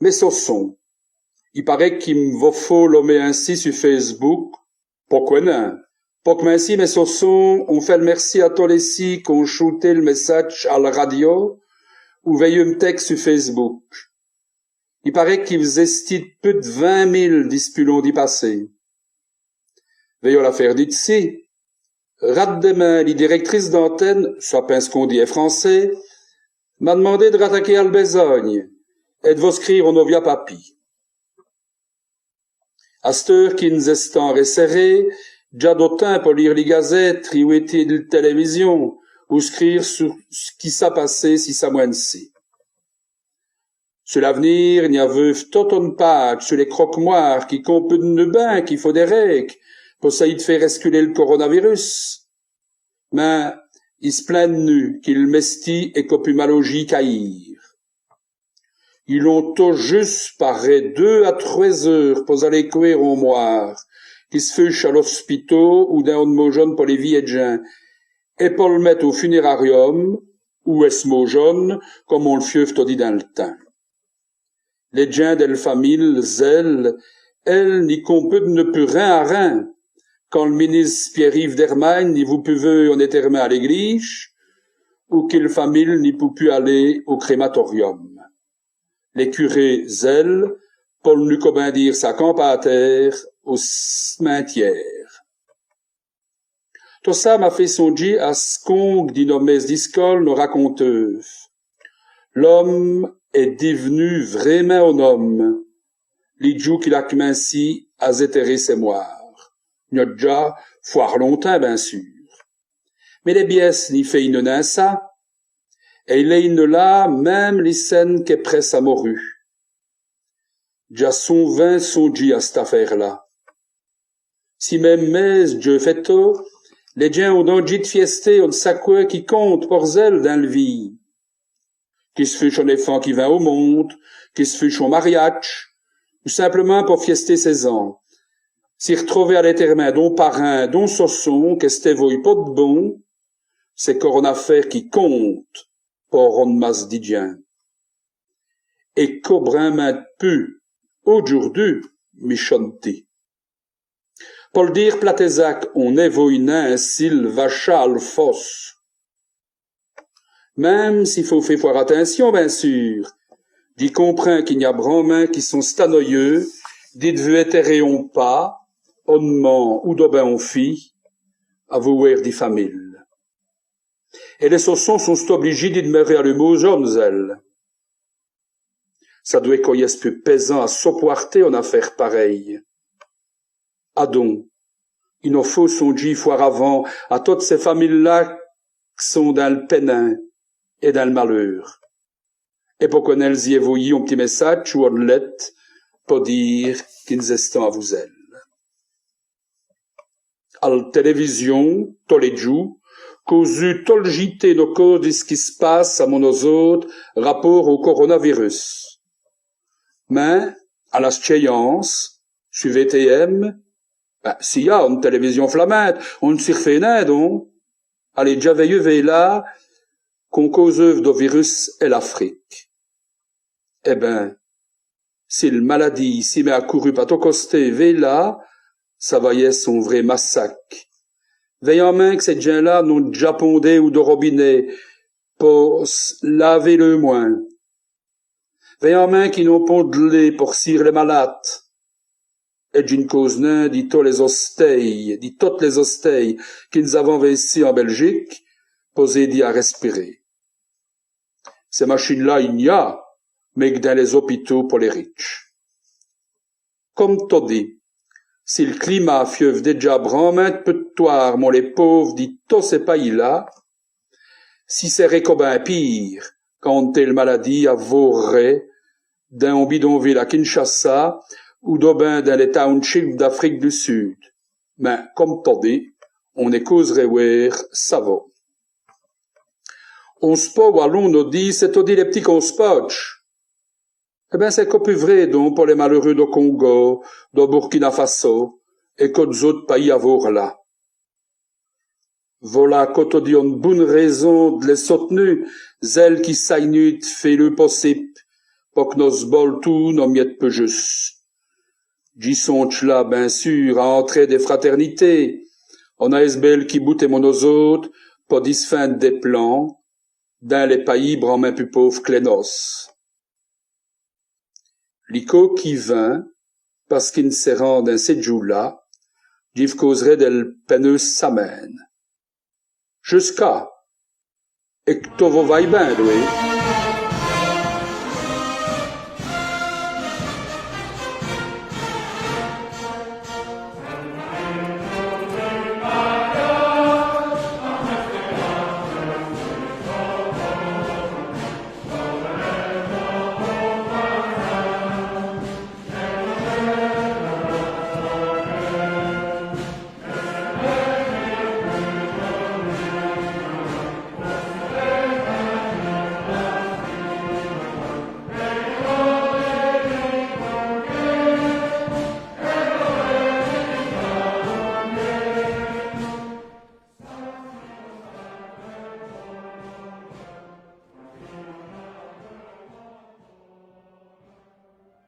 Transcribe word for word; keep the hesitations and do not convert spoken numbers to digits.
Mès soçons. I parèt qu'i m' vos faut lomer insi su Facebook. Po qwè nin ? Po qwè nin, mès soçons, on fêt l' mèrci a tos lès cis qu'ont choûté l' mèssadje al radio ou vèyu m' tècse su Facebook. I parèt qu'i v's èstîz pus d' vint mile dispûs l'an di passé. Vèyoz l'afêre di ci. Rade dèmwin, li dirèctrice d'antène, ça pinse qu'on dit è francès, m'a d'mandé di rataker al bèsogne èt d' vos scrîre on novia papî. Asteûre qui n's èstans rèssèrés, dj'a do timps po lîre li gazète, riwêtî li tèlèvision ou scrîre su ç' qui s'a passé ci samwin.ne ci. Su l'Avenir, i-n-aveûve tote one pâdje su lès croque-mwârts qui compud'nut bin qu'i faut dès règues po sayî d' fé rèsculer l' coronavirus. Mins i s' plind'nut qui l' mèstî èst co pus malaujî qu'ayîr. Il ont tot jusse paré deûs a trwès eûres po-z-aler cwêre on mwârt, qui ç' fuche a l'ospitau ou dins one maujone po lès vîyès djins, èt po l' mète au funérarium ou è s' maujone, come on l' fieûve todi dins l' timps. Lès djins dèl famile, zèls, èle, ni compud'nut pus rin a rin, quand l' minisse Pierre-Yves Dermagne ni vout pus vèy on ètèr'mint a l'èglîje, ou qui l' famile ni pout pus aler au crématorium. Lès curés, zèls, pol'nut co bin dîre saquants pâtêrs au cimetiêre. Tot ça m'a fêt sondjî a ç' qu'onk di nos mêsses di scole nos raconteûve. L'ome èst div'nu vrémint on-ome li djoû qu'il a c'mincî a-z-ètèrer sès mwârts. I-gn-a dèdja fwârt longtimps, bin sûr. Mins lès bièsses ni fèy'nut nin ça, èt i lèy'nut là minme li cène qu'èst prèsse a moru. Dj'a sovint sondjî a ç't-afêre-là. Si minme mès' dj'eû fêt tot, lès djins ont dandjî d' fièster one saqwè qui compte po zèls dins l' vîye. Qui ç' fuche on-èfant qui vint au monde, qui ç' fuche on mariadje, ou simplèmint po fièster sès-ans. Si r'trover a l'ètèr'mint d'on parint, d'on soçon, qu'èsteût vôy po d' bon, c'èst co one afêre qui compte po one masse di djins. Èt co brinmint pus audjoûrdu, mi chone-t-i. Po l' dîre platèzaque, on n' èvôye nin si l' vacha al fosse. Minme s'i faut fé fwârt atincion, bin sûr, dji comprind qu'i-gn-a branmint qui sont stanoyeûs di d'vu ètèrer on papa, one man ou d'ôbin on fî, avou wêre di famile. Èt lès soçons sont oblijîs di d'meurer a leû maujone, zèls. Ça dwèt co yèsse pus pèsant a sopwârter one afêre parèye. Adon, i nos faut sondjî fwârt avant a totes cès familes-là qui sont dins l' pène èt dins l' maleûr. Èt poqwè nin lzî èvoyî on p'tit mèssadje ou one lète po dîre qui n's-èstans avou zèls. A l' tèlèvision, tos lès djoûs, causeût tot l' J T nos cause di ç' qui s' passe amon nos-ôtes rapôrt au coronavirus. Mins, a la stchèyance, su V T M, bin, s'i gn-a one tèlèvision flaminde, on n' si r'fêt nin, don. Alez, dj'a vèyu vêla qu'on causeûve do virus è l'Afrique. Èt bin, si l' maladîye si mèt a couru pa tos costés vêla, ça va yèsse on vrê massaque. Vèyans min.me qui cès djins-là n'ont dja pont d'êwe do robinèt po s' laver leûs mwins. Vèyans min.me qu'i n'ont pont d' lét po r'cîre lès malades. Èt dji n' cause nin di tos lès-ostèyes, di totes lès-ostèyes qui n's-avans vêci an Bèljique po z'êdî a rèspirer. Cès machines-là, i gn-a, mins qui dins lès-opitaus po lès ritches. Come todi, si l' climat fieûve dèdja branmint pus d' twârt amon lès pôves di tos cès payis-là, ci sèrè co bin pîre quand one tèle maladîye avôrè dins on bidonvile a Kinshasa ou d'ôbin dins lès townships d'Afrique du Sud. Mins, come todi, on n' causerè wêre, ça vos. On s' paut walon nos dit, c'èst todi lès p'tits qu'on s' potche. Èt bin, c'èst co pus vrê, don, po lès maleûreûs do Congo, do Burkina Faso, èt co d's-ôtes payis avôr là. Volà co todi one boune rêson di lès sotenir, zèls qui sayenut d' fé leû possibe po qu' nos bole tout no miète pus djusse. Dji sondje la, bin sûr, a entrée dè fratèrnitéye, on-a èssayî bén qui bout èmon nos-ôtes po disfinde dès plans dins lès payis branmint pus pôves qui l' nosse. Li côp qui vint, pace qu'i n' sèrans dins cès djoûs-là, dji v' causerè dèl pèneûse samwin.ne. Djusqu'a, èt qu' tot vos vaye bén, dwè.